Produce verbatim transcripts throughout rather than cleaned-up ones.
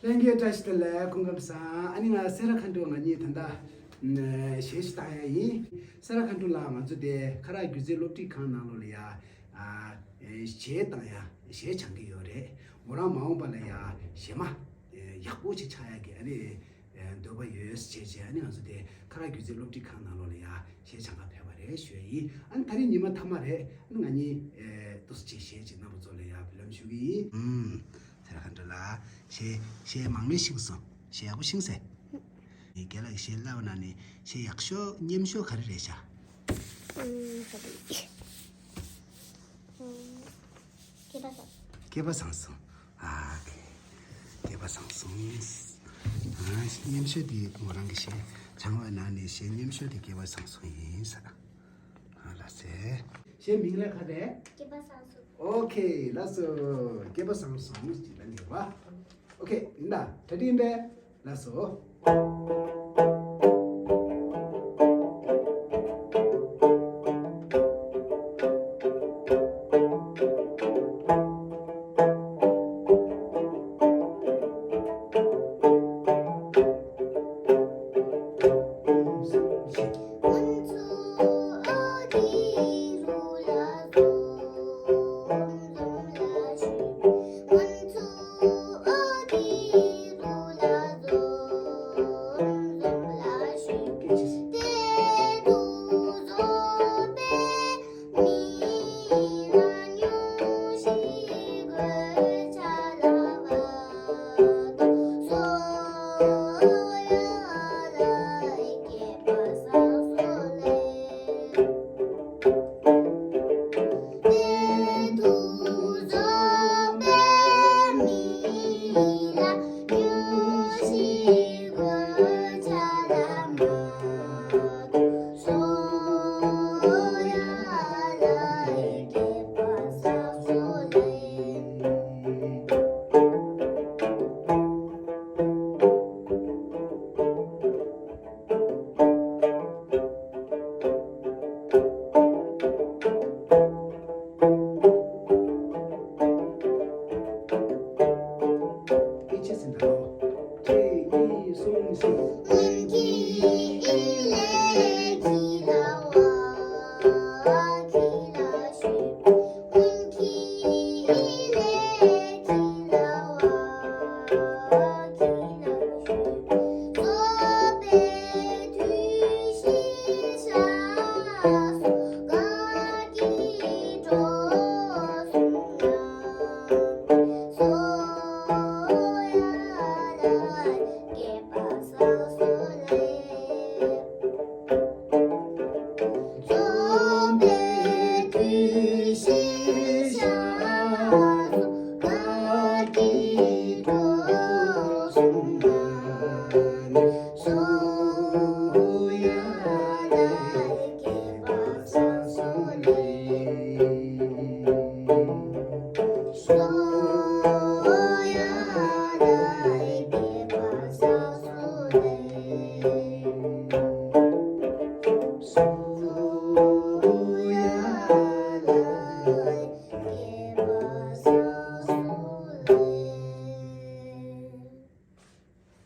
ལྷན་རྒྱས་བཀྲ་ཤིས་བདེ་ལེགས། སྐུ་ཁམས་བཟང་། ཨ་ནི་ང་སེ་ར་མཁའ་འགྲོ་ང་གཉིས་ད་ལྟ་གཞས་ཤིག་བཏང་ཡ་ཡིན། སེ་ར་མཁའ་འགྲོ་ལགས། ང་ཚོ་དེ་ཁ་རག་སྒྱུ་རྩལ་སློབ་ཁྲིད་ཁང་ནང་ལོགས་ལ་ཡ་གཞས་བཏང་ཡ་གཞས་སྦྱང་གི་ཡོད་རེད། མོ་རང་མ་འོངས་པ་ལ་ཡ་གཞས་མ་ཡག་པོ་ཞིག་ཆགས་ཡ་གི་ཨ་ནི་འདོད་པ་ཡོད་ཟེར་བྱས་བྱས། ཨ་ནི་ང་ཚོ་དེ་ཁ་རག་སྒྱུ་རྩལ་སློབ་ཁྲིད་ཁང་ནང་ལོགས་ལ་ཡ་གཞས་སྦྱང་ག་ཕེབས་པ་རེད་ཞུ་ཡ་ཡིན། ཨ་ནི་ད་རེས་ཉི་མ་མཐའ་མ་རེད། ཨ་ནི་ང་གཉིས་ཏོག་ཙམ་ཅིག་གཞས་ཅིག་རྣམ་པ་ཚོ་ལ་ཡ་འབུལ་ལམ་ཞུ་གི་ཡིན། ཨུམ། ཚེ་ར་མཁའ་འགྲོ་ལགས། གཞས་གཞས་མང་མོས་ཤེས་སོང་། གཞས་ཡག་པོ་ཤེས་སོང་། ངས་རྒན་ལགས་ཀྱིས་གཞས་བསླབས་པ་ནང་ནས་གཞས་ཡག་ཤོས་སྙན་ཤོས་ག་རེ་རེད་ཤག་ཨུམ། ག་རེ། ཨུམ། སྐལ་པ་བཟང་། སྐལ་པ་བཟང་སོང་། ཨ། སྐལ་པ་བཟང་སོང་། ཨ། སྙན་ཤོས་དེ་མོ་རང་གི་གཞས་སྦྱང་བའི་ནང་ནས་གཞས་སྙན་ཤོས་དེ་སྐལ་པ་བཟང་སོང་ཡིན་ས། ཨ། ལགས་སེ། གཞས་མིང་ལ་ག་རེ། སྐལ་པ་བཟང་སོང་། ཨོ་ཁེ། ལགས་སོ། སྐལ་པ་བཟང་སོང་ཅིག་ལ་ཉེ་བ། ཨོ་ཁེ། ཡིན་ད། གྲ་སྒྲིག་ཡིན་པས། ལགས་སོ། ཐུགས་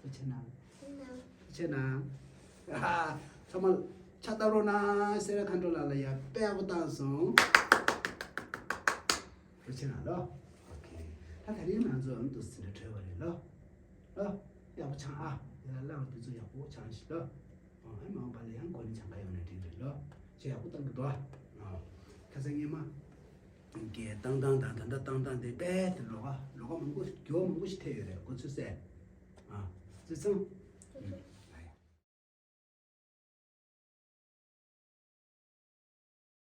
རྗེ་གནང་། ཐུགས་རྗེ་གནང་། ཨ། ཚང་མ་ཕྱག་བཏབ་རོགས་གནང་། སེ་ར་མཁའ་འགྲོ་ལགས་ལ་ཡ་དཔེ་ཡག་པོ་བཏང་སོང་། ཐུགས་རྗེ་གནང་ལོ། ཨོ་ཁེ། ད་དེ་རིང་ང་ཚོ་ཨ་ནི་ཏོག་ཙམ་འདྲ་གྲོལ་བ་རེད་ལོ། ལོ། ཡག་པོ་སྦྱང་ཨ། དེ་ལ་བསླབ་པ་དེ་ཚོ་ཡག་པོ་སྦྱང་ཤིག་ལོ། ཨ། ཨ་མ་འོངས་པ་ལ་ཡང་འགོ་ནས་སྦྱང་ག་ཡོང་ན་འགྲིག་རེད་ལོ། ཞེ་ཡག་པོ་བཏང་གི་འདུག་ཨ། ཁ་སང་སྔས་མ། གི་བཏང་སྟངས་དང་ད་ལྟ་བཏང་སྟངས་དེ་དཔེ་དེ་ལོགས་ཀ་ལོགས་ཀ་མང་པོ་འགྱུར་བ་མང་པོ་ཞིག་ཐེབས་ཡོད་རེད། ཁོ་ཚོས་ཟེར། ཨ། བརྩི་སོང་།